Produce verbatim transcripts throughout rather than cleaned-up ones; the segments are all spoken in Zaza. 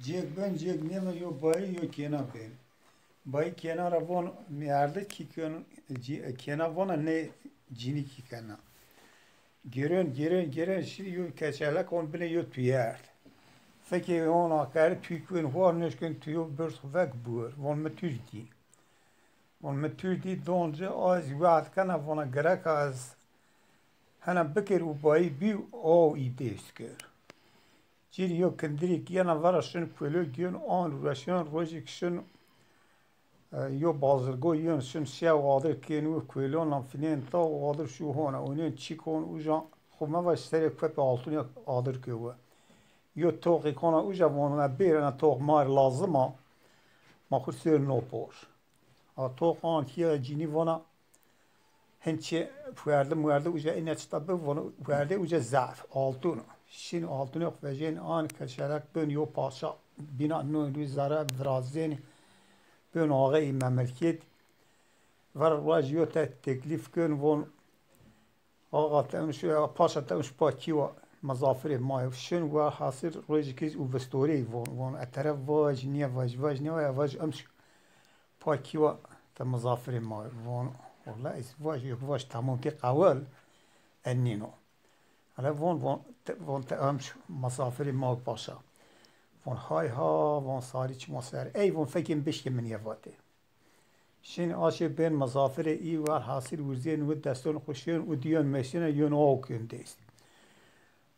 Cêk ben, cêk nêben, yo bayî yo kêna ben. Bayî kêna ra von, mi erde kî kên, cî-, kêna vona nê cînî kî kena. Gêren, gêren, gêren şî yo keçelek on binê yo tuyê erd. Fekê on akeri tuy kuen huar nêşken tuyo birz vek buer. Von mi tûj dî. Von mi tûj dî don ci a ez we'd kena vona gereka ez hena bikir û bayî bî o î dêst kir. Cîr yo kindirî kî yena vera şin kuelo giyon an rueşiyon rojêk şin, e, yo bazirgo yon şin şew adir kên û kuelon lan finên ta û adir şu hona. Onên çîk hon uca xu me va serê kuepê altun ya adir kê we. Yo toqî kona uca von me bêrena toq mar lazim a. Ma xu sêr no por. A toq an kî ya cînî vona Hin çi fuerde muerde uca ine çita bi, vano fuerde uca zaf, altun. Şin altun yok vejên an keşerek bin yo paşa bina no lu zara virazên bin ağayî memleket. Ver roj yo te teklif kön von ağa te şu paşa te şu pa kiwa mezafirê ma şin ve hasil rojî kiz û vistorê von von etere vaj niye vaj vaj niye vaj em şu Pa kîwa te mizafirê ma von. Wela ez vaj yok vaj tamam ki qawil en nîno. Hele von von te, von te em şu misafirê ma paşa. Von hay ha von sarî çima ser. Ey von fekên bişkê min ye vatê. Şin aşê bên mizafirê î wer hasil wirzên wi deston xuşên û diyon meşine yon o kön dest.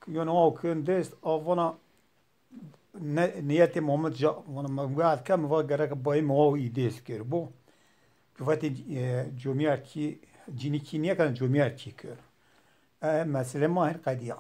Yon o kön dest avona Ne, niyetê Muhammed ca, vana me we'd ke, mi va gerek bayî mi o î dêst kir bo. Vatê, e, comiyerkî, cinîkî nîyekene comiyerkî kir. E, mesele ma hin qediya.